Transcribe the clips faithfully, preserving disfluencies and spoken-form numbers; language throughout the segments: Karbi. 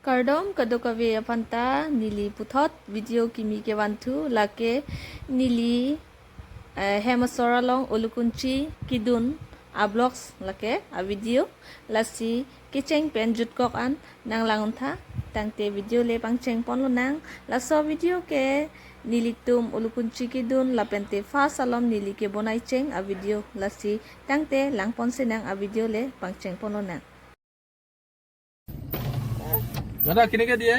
Kardom kadokave aphanta, neli puthot video kimi kevanthu, lake neli, eh, hem asor along ulukunchi kidun a-vlogs lake a-video, lasi kecheng pen jutkok an nanglang untha, tangte video le pangcheng ponlonang. Laso video ke nelitum ulukunchi kidun lapente first alom neli kebonai cheng a-video, lasi tangte langponsinang, a-video le pangcheng ponlonang. দাদা, কেনেকে দিয়ে?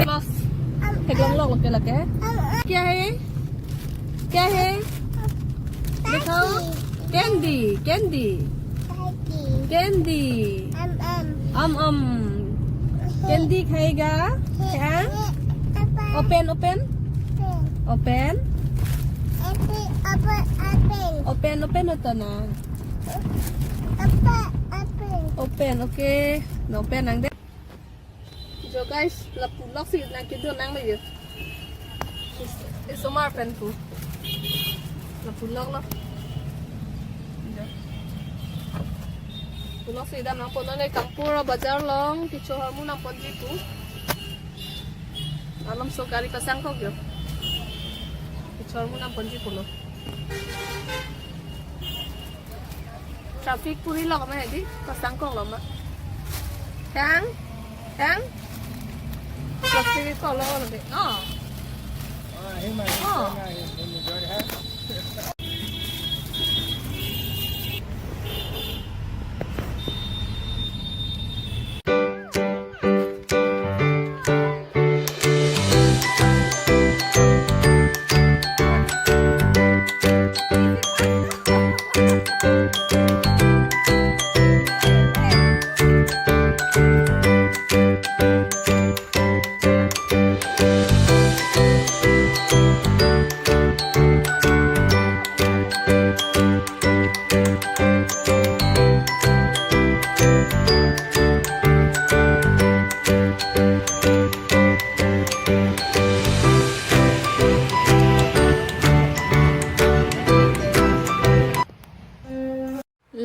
Los. Theklong lok lake lake. क्या है? क्या है? दिखाओ। Candy, candy। Candy। Om, om। Candy खाएगा? Thang? Open, open. Open. Open, open hoto na. Open, okay. No open nang de. Jo guys, lapu lok si nangkedun nangle jo. Isomar pen pu. Lapu lok lo. Jo. Lapu lok si dam nangpon, nonke Kangpur bazar along kecho ahormu nangponji pu. Alomso gari pasangkok jo. Kecho ahormu nangponji pulo. Traffic puri lok ma hedi, pasangkok lo ma. Thang, thang. Plastic ko lo lo de. Oh. Oh.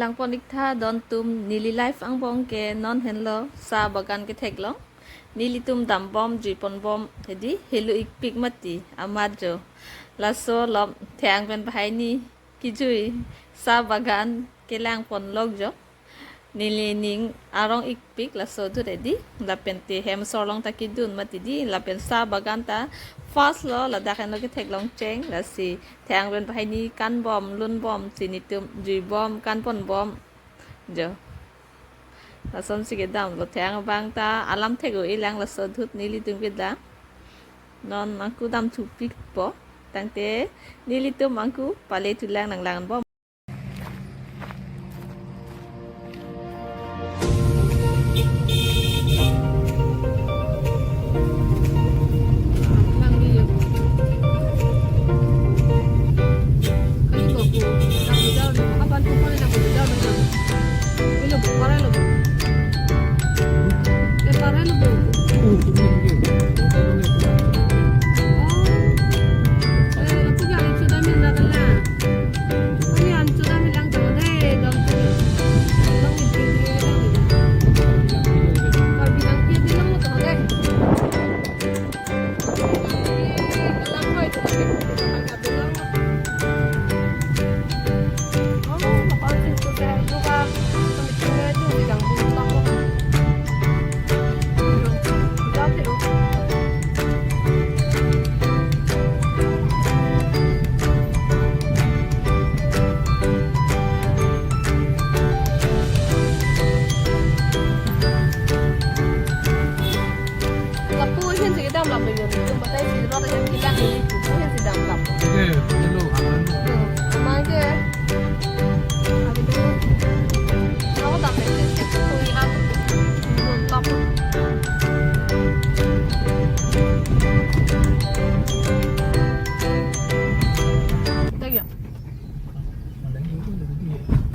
Langpon-iktha dontum, neli live angbong ke non henlo sa bagan ketheklong. Nelitum dambom, juiponbom, hedi helo-ikpik mati amat jo. Laso alom thang pen bahai ni kejui sa bagan kelangpon lok jo. Neli ning arong-ikpik laso ahut hedi, lapente hem asor along ta kedun mati di, lapen sa bagan ta first lo, ladak henlo ketheklong cheng, lasi thang pen bahai ni kanbom, lunbom, si netum juibom, kanponbom jo. Lasonsi kedam lo, thang abang ta alam thek-o-elang laso ahut nelitum kedam. Non angku damthupikpo, tangte nelitum angku pale thulang, nanglangponbom. Lapu ahin si kedam lapu yo, lapu batai si rot ahin kelang ni, lapu ahin si dam lapu. Oke, hello, aman. Yo, aman ke. Abi tu, ako dam ni, si si kui an, lapu. Tag ya.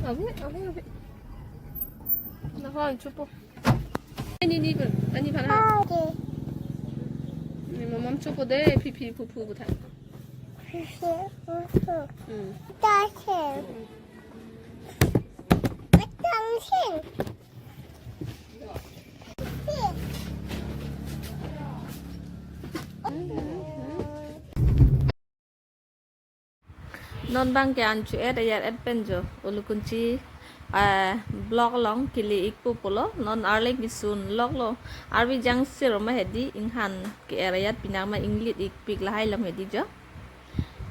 Abi, abi, abi. Nahon chupo. Ani ni pun, ani pun ha. Ni mamam chupo de, phi phi phu phu phu tha. Hmm. Non bang ke an chu-et ayat et pen jo, Ulukunchi, ah, block along kele-ikpo pulo, non arleng kesun loklo, arve jang sir ma hedi, inghan ke-er ayat pinak ma inglit-ikpik lahai lam hedi jo.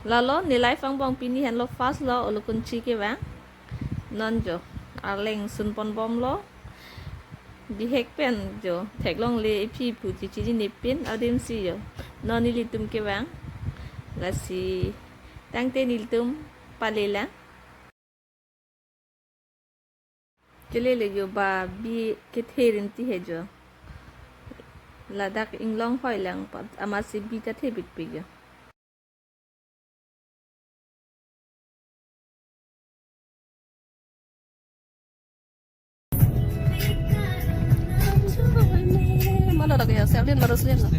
Lalo, nelai angbong pini henlo first lo, Ulukunchi kevang. Non jo, arleng sunpon bomlo. Bihek pen jo, theklongle iphi pu chichini pin, adim si jo. Non nelitum kevang. Lasi, tangte nelitum palelang. Kelele jo ba bi kethe rinti he jo. Ladak inglong hoi lang pa, amatsi bi ta thepikpik jo. Mana lagi ya, selin baru selin.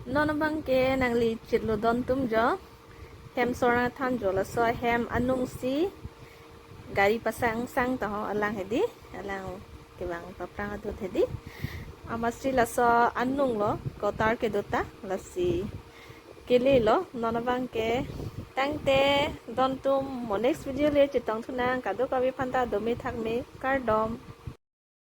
Non bang ke nangli chitlo don tum jo. Hem sorang than jo, laso hem anung si gari pasang sang ta ho, alang hedi, alang kevang paprang adut hedi. Amatsi laso anung lo, kotar kedo ta, lasi kele lo, non bang ke tangte don tum, mo next video le chetong thunang, kadokave aphan ta dome thakme, kardom.